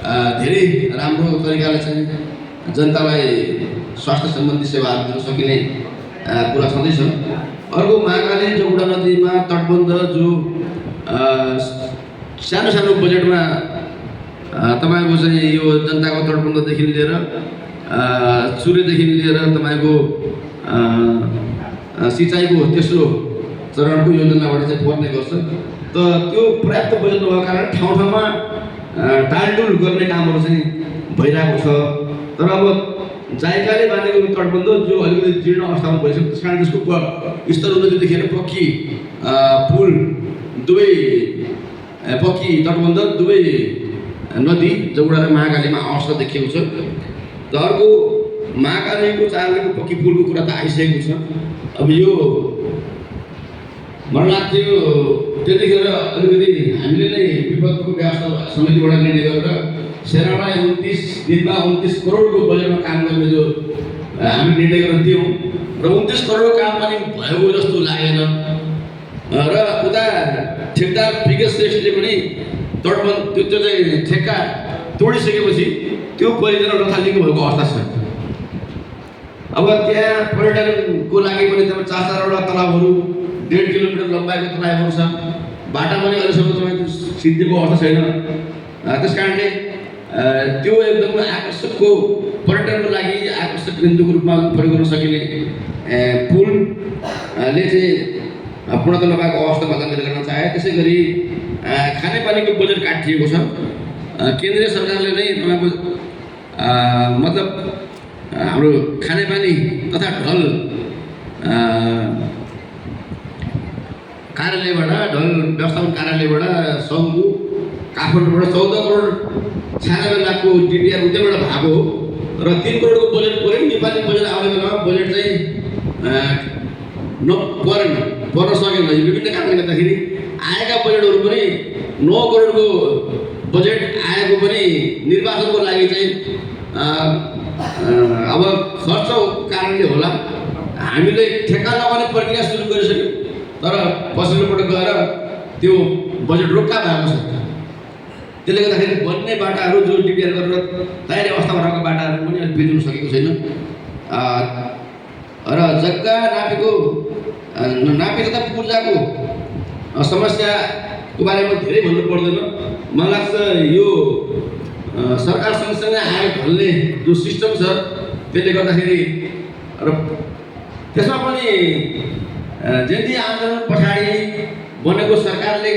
धेरै राम्रो तरिकाले चाहिँ जनतालाई स्वास्थ्य सम्बन्धी सेवाहरू दिन सकिने कुरा छँदैछ। अर्को महाकाली जोगुडा नदीमा तटबन्ध जो सानो सानो बजेटमा तपाईँको चाहिँ यो जनताको तटबन्धदेखि लिएर सूर्यदेखि लिएर तपाईँको सिँचाइको तेस्रो चरणको योजनाबाट चाहिँ पर्ने गर्छ। त त्यो पर्याप्त बजेट नभएको कारण ठाउँ ठाउँमा टालटुल गर्ने कामहरू चाहिँ भइरहेको छ। तर अब जायकाले बाँधेको तटबन्ध जो अलिकति जीर्ण अवस्थामा भइसक्यो त्यस कारण त्यसको स्तर उन्नति देखेर पक्की पुल दुवै पक्की तटबन्ध दुवै नदी जोगुडा र महाकालीमा अवस्था देखिएको छ। त अर्को महाकालीको 4 लेनको पक्की पुलको कुरा त आइसकेको छ। अब यो मलाई लाग्थ्यो त्यतिखेर अलिकति हामीले नै विपदको व्यवस्था समितिबाट निर्णय गरेर सेनालाई 29 दिनमा 29 करोडको बजेटमा काम गर्ने जो हामी निर्णय गरेर दियौँ र 29 करोडको काम पनि भएको जस्तो लागेन। र उता ठेकदार विगत श्रेष्ठले पनि तटबन्ध त्यो चाहिँ ठेक्का तोडिसकेपछि त्यो परियोजना रथालिएको भएको अवस्था छ। अब त्यहाँ पर्यटनको लागि पनि तपाईँ 4-4वटा तलाबहरू 1.5 किलोमिटर लम्बाइको तलाबहरू छ। बाटा पनि अहिलेसम्म तपाईँको सिद्धिको अवस्था छैन। त्यस कारणले त्यो एकदम आकर्षकको पर्यटनको लागि आकर्षक बिन्दुको रूपमा प्रयोग गर्न सकिने पुलले चाहिँ पूर्णता नभएको अवस्थामा जानकारी गर्न चाहे। त्यसै गरी खानेपानीको बजेट काटिएको छ। केन्द्रीय सरकारले नै तपाईँको मतलब हाम्रो खानेपानी तथा ढल कार्यालयबाट ढल व्यवस्थापन कार्यालयबाट सङ्घको काठमाडौँबाट 14 करोड 96 लाखको डिपिआर उतैबाट भएको हो र 3 करोडको बजेट पऱ्यो। नेपाली बजेट आउने बेलामा बजेट चाहिँ पर्न सकेन। यो विभिन्न कारणले गर्दाखेरि आएका बजेटहरू पनि 9 करोडको बजेट आएको पनि निर्वाचनको लागि चाहिँ अब खर्चको कारणले होला हामीले ठेक्का लगाउने प्रक्रिया सुरु गरिसक्यौँ। तर पछिल्लो पटक गएर त्यो बजेट रोक्का भएको छ। त्यसले गर्दाखेरि बन्ने बाटाहरू जो डिपिआर गरेर तयारी अवस्थामा रहेको बाटाहरू पनि अहिले बिजुन सकेको छैन। र जग्गा नापी तथा पूर्जाको समस्याको बारेमा धेरै भन्नु पर्दैन। मलाई लाग्छ यो सरकार सँगसँगै आयो भन्ने जो सिस्टम छ त्यसले गर्दाखेरि र त्यसमा पनि जति आन्दोलन पछाडि बनेको सरकारले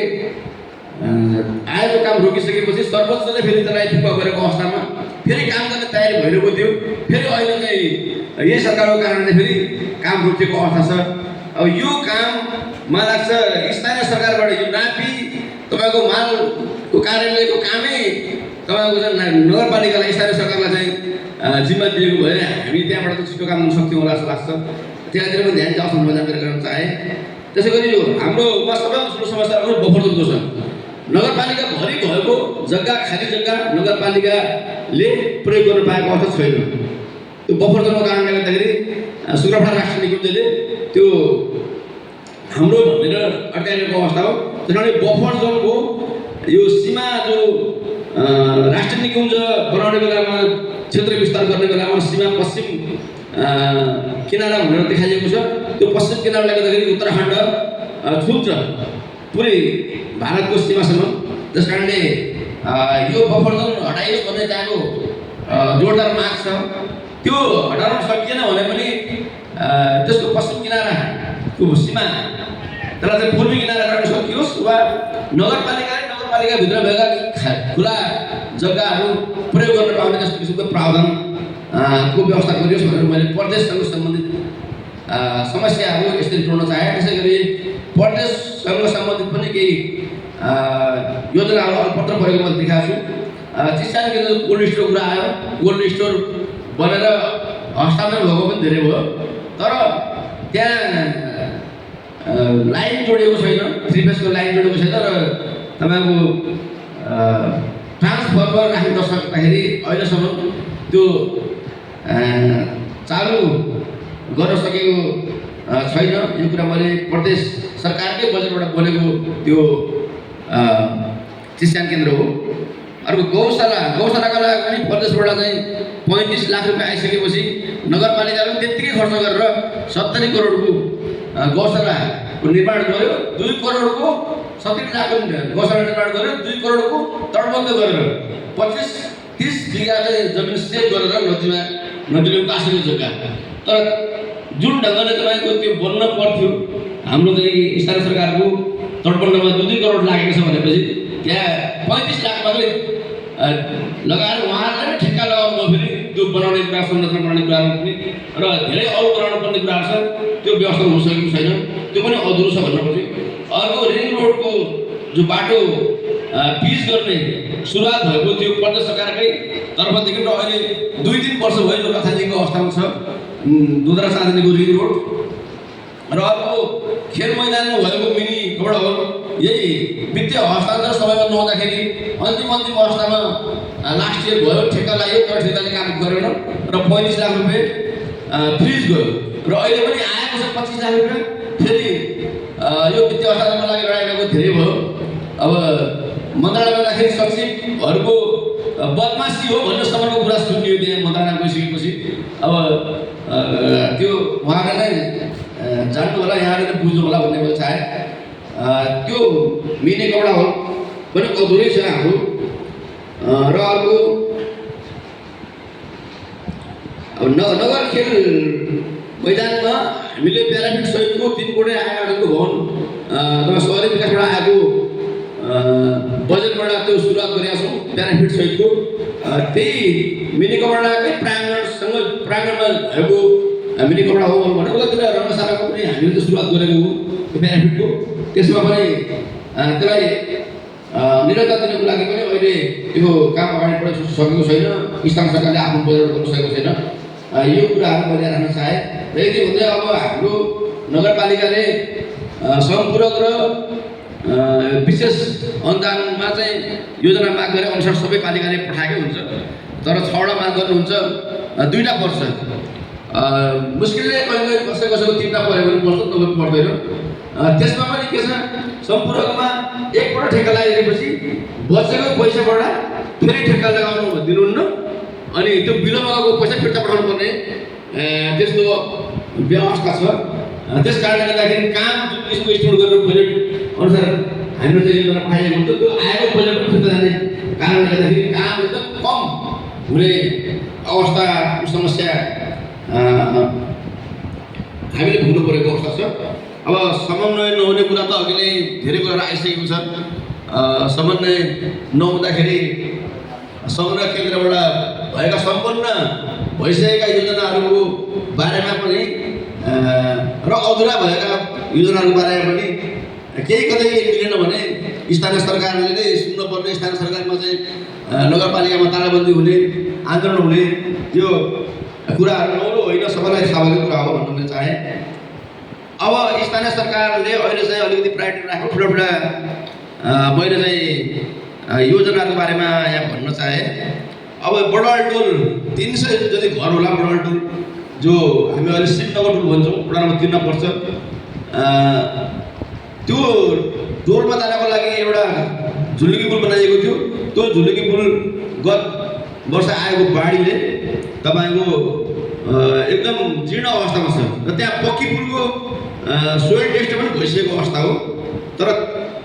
आएको काम रोकिसकेपछि सर्वोच्चले फेरि त्यसलाई ठुक्का गरेको अवस्थामा फेरि काम गर्ने तयारी भइरहेको थियो। फेरि अहिले चाहिँ यही सरकारको कारणले फेरि काम रोकिएको अवस्था छ। अब यो काम मलाई लाग्छ स्थानीय सरकारबाट यो नापी तपाईँको मालको कार्यालयको कामै तपाईँको चाहिँ नगरपालिकालाई स्थानीय सरकारलाई चाहिँ जिम्मा दिएको भए हामी त्यहाँबाट त छिटो काम गर्न सक्थ्यौँ होला जस्तो लाग्छ। त्यहाँतिर पनि ध्यान जाओस् भन्ने जानकारी गराउन चाहे। त्यसै गरी यो हाम्रोमा सबैभन्दा ठुलो समस्या बफर जोनको छ। नगरपालिकाभरि भएको जग्गा खाली जग्गा नगरपालिकाले प्रयोग गर्न पाएको अवस्था छैन। त्यो बफर जोनको कारणले गर्दाखेरि सुरक्षा राष्ट्रिय निकुञ्जले त्यो हाम्रो भनेर अड्काइरहेको अवस्था हो। त्यस कारणले बफर जोनको यो सीमा जो राष्ट्रिय निकुञ्ज बनाउने बेलामा क्षेत्र विस्तार गर्ने बेलामा सीमा पश्चिम किनारा भनेर देखाइएको छ। त्यो पश्चिम किनाराले गर्दाखेरि उत्तराखण्ड छुट्छ पुरै भारतको सीमासम्म। त्यस कारणले यो बफर जोन हटाइयोस् भन्ने त्यहाँको जोरदार माग छ। त्यो हटाउन सकिएन भने पनि त्यसको पश्चिम किनाराको सीमा त्यसलाई चाहिँ पूर्वी किनारा गर्न सकियोस् वा नगरपालिकाभित्र भएका खुला जग्गाहरू प्रयोग गर्न पाउने जस्तो किसिमको प्रावधानको व्यवस्था गरियोस् भनेर मैले प्रदेशसँग सम्बन्धित समस्याहरू यसरी जोड्न चाहे। त्यसै गरी प्रदेशसँग सम्बन्धित पनि केही योजनाहरू अलपत्र परेको मैले देखाएको छु। चिसाङ केन्द्र कोल्ड स्टोर कुरा आयो। कोल्ड स्टोर बनेर हस्तान्तरण भएको पनि धेरै भयो। तर त्यहाँ लाइन जोडिएको छैन, 3 फेजको लाइन जोडिएको छैन र तपाईँको ट्रान्सफर्मर राख्न नसक्दाखेरि अहिलेसम्म त्यो चालु गर्न सकेको छैन। यो कुरा मैले प्रदेश सरकारकै बजेटबाट बनेको त्यो चिस्यान केन्द्र हो। अर्को गौशालाका लागि पनि प्रदेशबाट चाहिँ 35 लाख रुपियाँ आइसकेपछि नगरपालिकाले त्यत्तिकै खर्च गरेर 70 करोडको गौशालाको निर्माण गर्यो। 2 करोडको 70 लाख गौशाला निर्माण गर्यो। 2 करोडको तटबन्ध गरेर 25-30 बिघा चाहिँ जमिन सेभ गरेर नदीले कासेको जग्गा। तर जुन ढङ्गले तपाईँको त्यो बन्न पर्थ्यो हाम्रो चाहिँ स्थानीय सरकारको तटबन्धमा 2 करोड लागेको छ भनेपछि त्यहाँ 35 लाख मात्रै लगाएर उहाँहरूले ठेक्का लगाउनु फेरि त्यो बनाउने कुरा संरचना बनाउने कुरामा पनि र धेरै अरू बनाउनु पर्ने कुराहरू छ, त्यो व्यवस्था हुन सकेको छैन, त्यो पनि अधुरो छ भनेपछि। अर्को रिङ रोडको जो बाटो पिच गर्ने सुरुवात भएको थियो प्रदेश सरकारकै तर्फदेखि र अहिले 2-3 वर्ष भयो जो रथालिङको अवस्थामा छ दुधरा चाँदनीको रिङ रोड। र अर्को खेल मैदानमा भएको मिनी कपडा हो, यही वित्तीय हस्तान्तरण समयमा नहुँदाखेरि अन्तिम अवस्थामा लास्ट इयर भयो, ठेक्का लाग्यो तर ठेक्काले काम गरेन र 35 लाख रुपियाँ फ्रिज गयो र अहिले पनि आएको छ 25 लाख रुपियाँ। फेरि यो वित्तीय हस्तान्तरणमा लागि लडाइँको धेरै भयो। अब मन्त्रालयमा जाँदाखेरि सचिवहरूको बदमासी हो भन्ने सम्मको कुरा सुनियो त्यहाँ मन्त्रालयमा गइसकेपछि। अब त्यो उहाँले नै जान्नु होला, यहाँले बुझ्नु होला भन्ने मैले चाहे। त्यो मिनी कपडा हल पनि अधुरै छ हाम्रो। र अर्को अब नगर खेल मैदानमा हामीले प्यारामिड सहितको 3 कोटी आएको भवन तपाईँ सहरी विकासबाट आएको बजेटबाट त्यो सुरुवात गरेका छौँ प्यारामिड सहितको। त्यही मिनी कपडाकै प्राङ्गणमा भएको मिनी कपडा हो भनेको त्यो रङ्गशालाको पनि हामीले त सुरुवात गरेको हो त्यो प्यारामिडको। त्यसमा पनि त्यसलाई निरन्तर दिनको लागि पनि अहिले त्यो काम अगाडि बढ्न सकेको छैन, स्थानीय सरकारले आफ्नो बजेट गर्न सकेको छैन। यो कुराहरू मैले राख्न चाहे। र यति भन्दै अब हाम्रो नगरपालिकाले सम्पूरक र विशेष अनुदानमा चाहिँ योजना माग गरे अनुसार सबै पालिकाले पठाएकै हुन्छ, तर 6वटा माग गर्नुहुन्छ 2टा पर्छ। मुस्किलले कहिले कसैको 3टा पऱ्यो भने पर्छ, तपाईँ पर्दैन। त्यसमा पनि के छ, सम्पूर्णमा एकपल्ट ठेक्का लगाइदिएपछि बचेको पैसाबाट फेरि ठेक्का लगाउनु दिनुहुन्न, अनि त्यो बिलोमा गएको पैसा फिर्ता पठाउनु पर्ने त्यस्तो व्यवस्था छ। त्यस कारणले गर्दाखेरि काम जुन यसको स्टोर गरेर बजेट अनुसार हामीले चाहिँ योजना पठाइएको हुन्छ, त्यो आएको बजेट पनि फिर्ता जाने कारणले गर्दाखेरि काम एकदम कम हुने अवस्था समस्या हामीले भुग्नु परेको अवस्था छ। अब समन्वय नहुने कुरा त अघि नै धेरै कुरा आइसकेको छ। समन्वय नहुँदाखेरि समन्वय केन्द्रबाट भएका सम्पन्न भइसकेका योजनाहरूको बारेमा पनि र अधुरा भएका योजनाहरूको बारेमा पनि केही कतै मिलेन भने स्थानीय सरकारले नै सुन्नुपर्ने, स्थानीय सरकारमा चाहिँ नगरपालिकामा तालाबन्दी हुने, आन्दोलन हुने यो कुराहरू नौलो होइन, सबैलाई थाहा भएको कुरा हो भन्न चाहे। अब स्थानीय सरकारले अहिले चाहिँ अलिकति प्रायोरिटी राखेको ठुला मैले चाहिँ योजनाको बारेमा यहाँ भन्न चाहे। अब बडालटोल 300 जति घर होला बडालटोल, जो हामी अहिले शिवनगर टोल भन्छौँ, वडा नम्बर 3 मा पर्छ। त्यो टोलमा जानको लागि एउटा झुलुकी पुल बनाइएको थियो। त्यो झुलुकी पुल गत वर्ष आएको बाढीले तपाईँको एकदम जीर्ण अवस्थामा छ र त्यहाँ पक्की पुलको सोइल टेस्ट पनि भइसकेको अवस्था हो, तर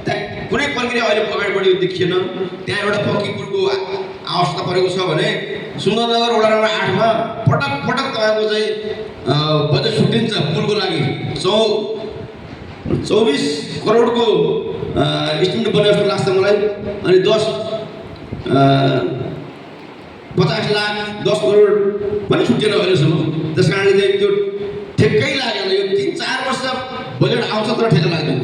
त्यहाँ कुनै प्रक्रिया अहिले अगाडि बढेको देखिएन। त्यहाँ एउटा पक्की पुलको अवस्था परेको छ भने सुन्दरनगर वडा नम्बर 8 मा पटक तपाईँको चाहिँ बजेट छुट्टिन्छ पुलको लागि। 24 करोडको इस्टिमेट बने जस्तो लाग्छ मलाई। अनि 50 लाख 10 करोड पनि छुट्टिएन अहिलेसम्म। त्यस कारणले चाहिँ त्यो ठेक्कै लागेन। यो 3-4 वर्ष बजेट आउँछ तर ठेक्का लाग्दैन।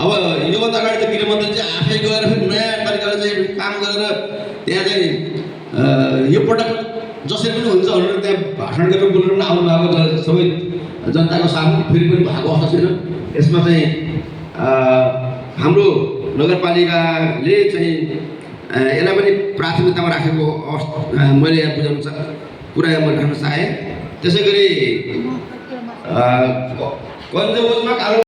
अब योभन्दा अगाडि त गृहमन्त्री चाहिँ आफै गएर फेरि नयाँ तरिकाले चाहिँ काम गरेर त्यहाँ चाहिँ यो पटक जसरी पनि हुन्छ भनेर त्यहाँ भाषण गरेर बोलेर पनि आउनु भएको सबै जनताको सामु फेरि पनि भएको अवस्था छैन। यसमा चाहिँ हाम्रो नगरपालिकाले चाहिँ यसलाई पनि प्राथमिकतामा राखेको अवस्था मैले यहाँ बुझाउन कुरा मैले राख्न चाहेँ। त्यसै गरी कन्जोजमा कालो